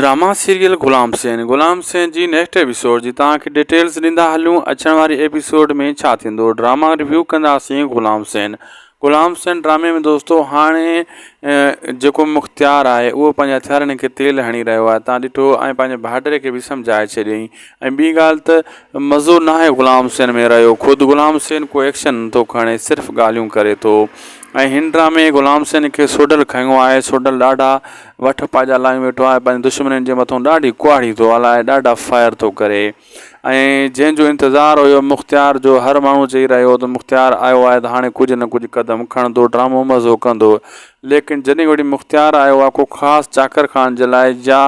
Drama serial Ghulam Hussain Ghulam Hussain جي next episode جي توهان کي ڊيٽيلز ڏيندا هلون اچڻ واري ايپيسوڊ ۾ ڇا ٿيندو ڊراما ريويو ڪنداسين غلام حسين غلام حسين ڊرامي ۾ دوستو هاڻي جيڪو مختيار آهي اهو پنهنجي هٿيارن کي تيل هڻي رهيو آهي تان ڏٺو ۽ پنهنجي ڀائٽي کي به سمجهائي ڇڏيائين ۽ ٻي ڳالهه ته مزو ناهي غلام حسين ۾ رهيو خود غلام حسين ڪو ايڪشن نٿو کڻي صرف ڳالهيون ڪري ٿو ۽ هن ڊرامي غلام حسين کي سوڍل کنيو آهي سوڍل ڏاڍا وٺ پاڄا لايون ويٺو آهي پنهنجي دشمنن جي مٿون ڏاڍي ڪهاڙي ٿو هلائي ڏاڍا فائر ٿو ڪري ۽ جنهن جو انتظار هيو مختيار جو هر ماڻهو چئي رهيو هو ته مختيار آيو آهي ته هاڻي ڪجهه نه ڪجهه قدم کڻندو ڊرامو مزو ڪندو ليڪن جڏهن وٺي مختيار آيو آهي ڪو خاص چاڪر خان جي لاء يا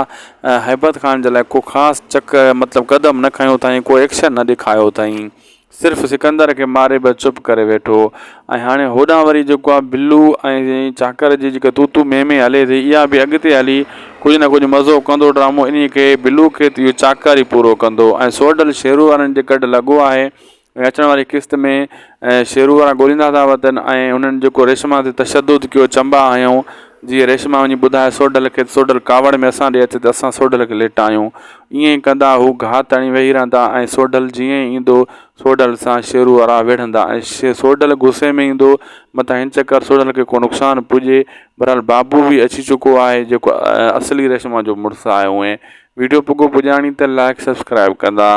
هيبت خان جي لاء ڪو خاص چڪ مطلب قدم نه کنيو اٿائين ڪو ايڪشن نه ڏيکايو اٿائين صرف سڪندر کي ماري بس چپ ڪري ويٺو ۽ هاڻي هوڏانهن وري جيڪو آهي بلو ۽ چاڪر جي جيڪا تو تو مين مين هلي ٿي اها به اڳتي هلي ڪجهه نه ڪجهه مزو ڪندو ڊرامو انهي کي بلو کي ته اهو چاڪر ئي پورو ڪندو ۽ سوڍل شيرو وارن جي ڪڍ لڳو آهي ۽ اچڻ واري قسط ۾ شيرو وارا ڳوليندا ٿا وتن ۽ انهن جيڪو ريشما تي تشدد ڪيو چنبا هنيو جيئن ريشما وڃي ٻڌائي سوڍل کي ته سوڍل ڪاوڙ ۾ اسان ڏي اچ ته اسان سوڍل کي ليٽايون. ائين ئي ڪندا هو گهات هڻي ويهي رهندا ۽ سوڍل جيئن ئي ايندو سوڍل سان شيرو وارا وڙهندا ۽ سوڍل غصي ۾ ايندو متان هن چڪر سوڍل کي ڪو نقصان پڄي. بهرحال بابو به اچي چڪو آهي جيڪو اصلي ريشما جو مڙس آهي. هونئن ويڊيو پڳو پڄاڻي ته لائيڪ سبسڪرائيب ڪندا.